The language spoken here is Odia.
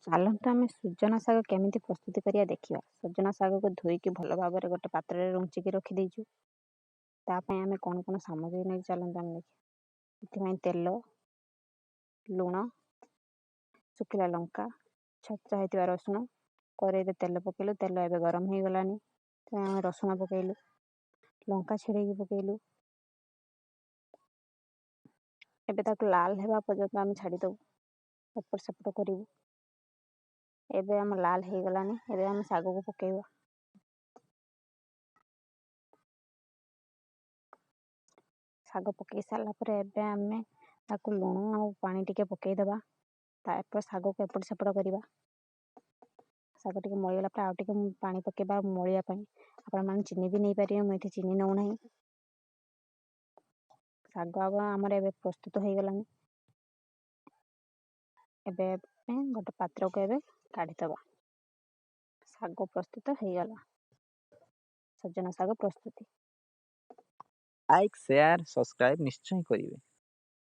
ଚାଲନ୍ତୁ ଆମେ ସୁଜନା ଶାଗ କେମିତି ପ୍ରସ୍ତୁତି କରିବା ଦେଖିବା। ସଜନା ଶାଗକୁ ଧୋଇକି ଭଲ ଭାବରେ ଗୋଟେ ପାତ୍ରରେ ରୁଞ୍ଚିକି ରଖିଦେଇଛୁ। ତା ପାଇଁ ଆମେ କ'ଣ କ'ଣ ସାମଗ୍ରୀ ନେଇ ଚାଲନ୍ତୁ ଆମେ ଦେଖିବା। ଏଥିପାଇଁ ତେଲ, ଲୁଣ, ଶୁଖିଲା ଲଙ୍କା, ଛେଚା ହେଇଥିବା ରସୁଣ। କରେଇରେ ତେଲ ପକେଇଲୁ। ତେଲ ଏବେ ଗରମ ହେଇଗଲାଣି, ତେଣୁ ଆମେ ରସୁଣ ପକେଇଲୁ, ଲଙ୍କା ଛିଡ଼େଇକି ପକେଇଲୁ। ଏବେ ତାକୁ ଲାଲ ହେବା ପର୍ଯ୍ୟନ୍ତ ଆମେ ଛାଡ଼ିଦେବୁ, ଏପଟ ସେପଟ କରିବୁ। ଏବେ ଆମ ଲାଲ ହେଇଗଲାଣି, ଏବେ ଆମେ ଶାଗକୁ ପକେଇବା। ଶାଗ ପକେଇ ସାରିଲା ପରେ ଏବେ ଆମେ ତାକୁ ଲୁଣ ଆଉ ପାଣି ଟିକେ ପକେଇଦେବା। ତାପରେ ଶାଗକୁ ଏପଟ ସେପଟ କରିବା। ଶାଗ ଟିକେ ମଳିଗଲା ପରେ ଆଉ ଟିକେ ପାଣି ପକେଇବା ମଳିବା ପାଇଁ। ଆପଣମାନେ ଚିନି ବି ନେଇପାରିବେ, ମୁଁ ଏଠି ଚିନି ନେଉନାହିଁ। ଶାଗ ଆମର ଏବେ ପ୍ରସ୍ତୁତ ହେଇଗଲାଣି। ଏବେ ଆମେ ଗୋଟେ ପାତ୍ରକୁ ଏବେ କାଢ଼ିଦେବା। ଶାଗ ପ୍ରସ୍ତୁତ ହେଇଗଲା, ସଜନା ଶାଗ ପ୍ରସ୍ତୁତି। ଲାଇକ୍, ସେୟାର, ସବସ୍କ୍ରାଇବ୍ ନିଶ୍ଚୟ କରିବେ।